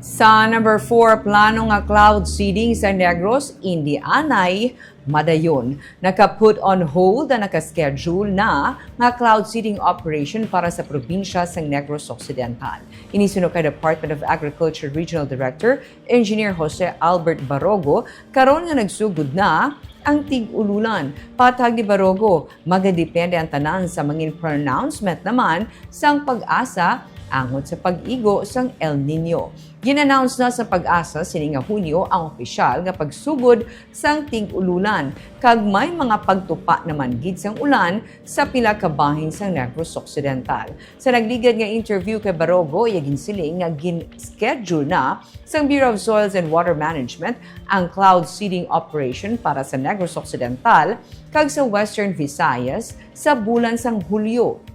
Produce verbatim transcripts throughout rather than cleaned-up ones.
Sa number four, plano nga cloud seeding sa Negros, indi anay madayon. Naka-put on hold ang naka-schedule na nga cloud seeding operation para sa probinsya sa Negros Occidental. Ini suno kay Department of Agriculture Regional Director Engineer Jose Albert Barogo, karon nga nagsugod na ang tig-ululan. Patag ni Barogo, magadepende ang tanan sa mangin pronouncement naman sang PAGASA angot sa pag-igo sang El Nino. Gin-announce na sa PAGASA sini nga Hunyo ang opisyal nga pagsugod sang tig-ululan, kag may mga pagtupa naman gid sang ulan sa pila ka bahin sang Negros Occidental. Sa nagligad nga interview kay Barogo, iya ginsiling nga gin-schedule na sang Bureau of Soils and Water Management ang cloud seeding operation para sa Negros Occidental kag sa Western Visayas sa bulan sang Hulyo.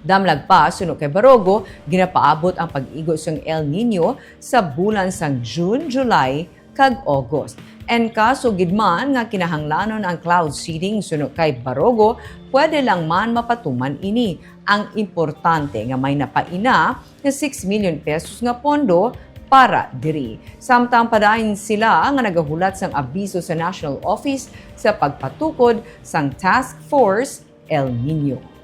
Damlag pa, suno kay Barogo, ginapaabot ang pag-igo sang El Nino sa bulan sang June, July, kag August. And kaso gid man nga kinahanglanon ang cloud seeding, suno kay Barogo, pwede lang man mapatuman ini. Ang importante nga may napaina nga six million pesos nga pondo para diri. Samtang padayon sila nga nagahulat sang abiso sa National Office sa pagpatukod sang Task Force El Nino.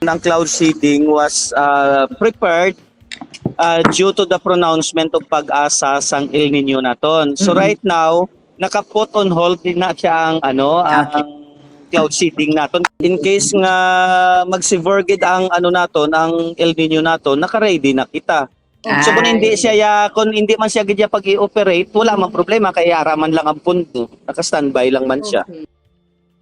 Ang cloud seeding was uh, prepared uh, due to the pronouncement of PAGASA sang El Nino naton. So Mhm. Right now, naka-put on hold din na siya ang ano, Okay. ang cloud seeding naton. In case nga mag-severe gid ang ano naton, ang El Nino naton, naka-ready na kita. So kung Ay. hindi siya ya, kung hindi man siya gid ya pag-i-operate, wala man problema kay ara man lang ang pondo, naka-standby lang man siya. Okay.